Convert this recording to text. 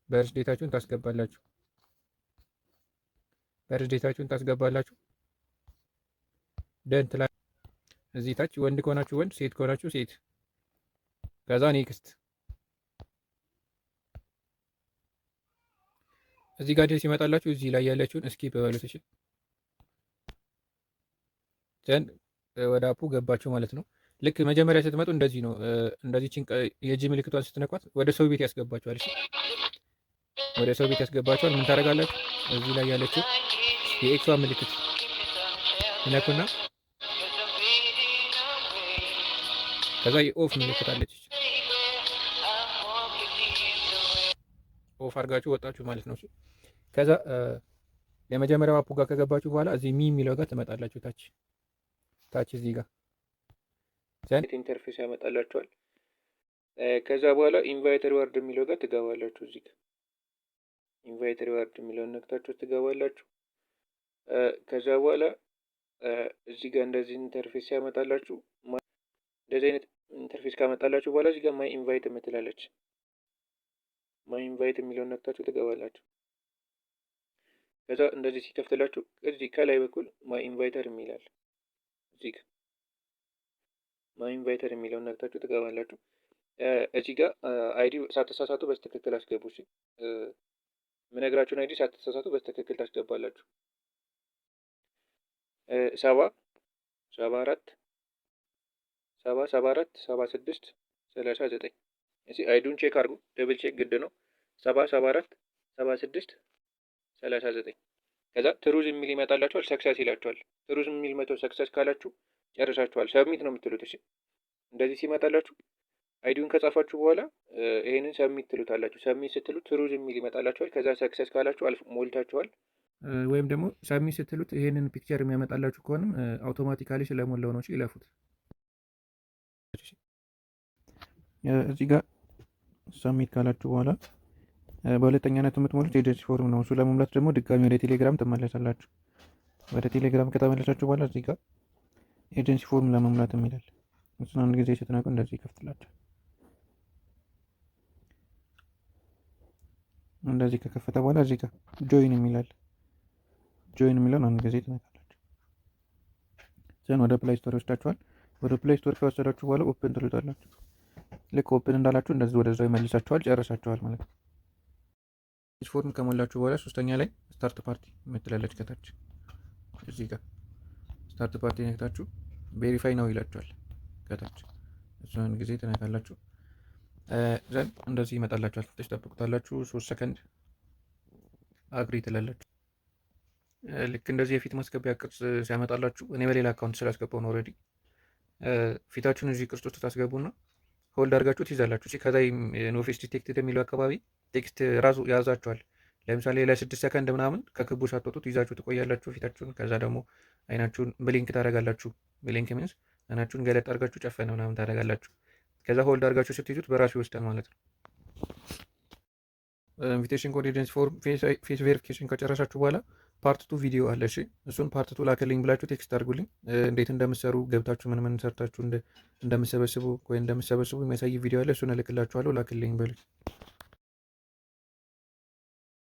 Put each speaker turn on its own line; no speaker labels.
Birth date ኣችሁን ታስገባላችሁ። Birth date ኣችሁን ታስገባላችሁ። Done ትላ እዚህ ታች ወንድ ከሆናችሁ ወንድ፣ ሴት ከሆናችሁ ሴት። ከዛ next። እዚህ ጋር ሲመጣላችሁ እዚህ ላይ ያለችውን skip በሉት። እሺ፣ then ወደ app ኡ ገባችሁ ማለት ነው። ልክ መጀመሪያ ስትመጡ እንደዚህ ነው። እንደዚህ የእጅ ምልክቷን ስትነኳት ወደ ሰው ቤት ያስገባችኋል። እሺ፣ ወደ ሰው ቤት ያስገባችኋል። ምን ታደርጋላችሁ? እዚህ ላይ ያለችው የ X ዋ ምልክት ትነኩና ከዛ የ off ምልክት አለች። Off አድርጋችሁ ወጣችሁ ማለት ነው። ከዛ የመጀመሪያው app ኡ ጋር ከገባችሁ በኋላ እዚህ me የሚለው ጋር ትመጣላችሁ። ታች ታች እዚህ ጋር then interface ያመጣላችኋል። ከዛ በኋላ invite reward የሚለው ጋር ትገባላችሁ። እዚህ ጋር invite reward የሚለውን ነክታችሁ ትገባላችሁ። ከዛ በኋላ እዚህ ጋር እንደዚህ interface ያመጣላችሁ። እንደዚህ አይነት interface ካመጣላችሁ በኋላ እዚህ ጋር my invite የምትላለች፣ my invite የሚለውን ነክታችሁ ትገባላችሁ። ከዛ እንደዚህ ሲከፍትላችሁ እዚህ ከላይ በኩል my inviter የሚላል፣ እዚህ ጋር my inviter የሚለውን ነክታችሁ ትገባላችሁ። እዚህ ጋር ID ሳትሳሳቱ በትክክል አስገቡ። እሺ፣ የምነግራችሁን ID ሳትሳሳቱ በትክክል ታስገባላችሁ። 70 74 70 74 76 39። እዚህ ID ውን check አድርጉ። Double check ግድ ነው። 70 74 76 39። ከዛ true የሚል ይመጣላችኋል። Success ይላችኋል። True የሚል መቶ success ካላችሁ ጨርሳችኋል። Submit ነው የምትሉት። እሺ፣ እንደዚህ ሲመጣላችሁ ID ውን ከጻፋችሁ በኋላ ይሄንን submit ትሉታላችሁ። Submit ስትሉት true የሚል ይመጣላችኋል። ከዛ success ካላችሁ አልፍ ሞልታችኋል። ወይም ደግሞ submit ስትሉት ይሄንን picture የሚያመጣላችሁ ከሆነም automatically ስለሞላው ነው፣ ይለፉት። እዚህ ጋር submit ካላችሁ በኋላ በሁለተኛነት የምትሞሉት agency form ነው። እሱ ለመሙላት ደግሞ ድጋሚ ወደ ቴሌግራም ትመለሳላችሁ። ወደ ቴሌግራም ከተመለሳችሁ በኋላ እዚህ ጋር agency form ለመሙላት የሚላል፣ እሱን አንድ ጊዜ ስትነኩ እንደዚህ ይከፍትላችኋል። እንደዚህ ከከፈተ በኋላ እዚህ ጋር join የሚላል፣ join የሚለውን አንድ ጊዜ ትነካላችሁ። Then ወደ Play Store ይወስዳችኋል። ወደ Play Store ከወሰዳችሁ በኋላ open ትሉታላችሁ። ልክ open እንዳላችሁ እንደዚህ ወደዛው ይመልሳችኋል። ጨርሳችኋል ማለት ነው። Form ከሞላችሁ በኋላ ሶስተኛ ላይ start party የምትላለች ከታች፣ እዚህ ጋር start party ነክታችሁ verify now ይላችኋል ከታች፣ እሱን ጊዜ ትነካላችሁ። Then እንደዚህ ይመጣላችኋል። ትንሽ ጠብቁታላችሁ። 3 ሰከንድ agree ትላላችሁ። ልክ እንደዚህ የፊት ማስገቢያ ቅርጽ ሲያመጣላችሁ፣ እኔ በሌላ account ስላስገባው ነው already፣ ፊታችሁን እዚህ ቅርጽ ውስጥ ታስገቡና hold አድርጋችሁ ትይዛላችሁ። ከዛ no face detected የሚለው አካባቢ text ራሱ ያዛችኋል። ለምሳሌ ለ6 ሰከንድ ምናምን ከክቡ ሳትወጡ ይዛችሁ ትቆያላችሁ ፊታችሁን። ከዛ ደግሞ አይናችሁን blink ታደርጋላችሁ። Blink means አይናችሁን ገለጥ አድርጋችሁ ጨፈን ምናምን ታደርጋላችሁ። ከዛ hold አድርጋችሁ ስትይዙት በራሱ ይወስዳል ማለት ነው። Invitation code፣ agency form፣ face verification ከጨረሳችሁ በኋላ part two ቪዲዮ አለ። እሺ፣ እሱን part two ላክልኝ ብላችሁ text አድርጉልኝ። እንዴት እንደምሰሩ ገብታችሁ ምን ምን ሰርታችሁ እንደምሰበስቡ ወይ እንደምሰበስቡ የሚያሳይ ቪዲዮ አለ። እሱን እልክላችኋለሁ። ላክልኝ በሉኝ።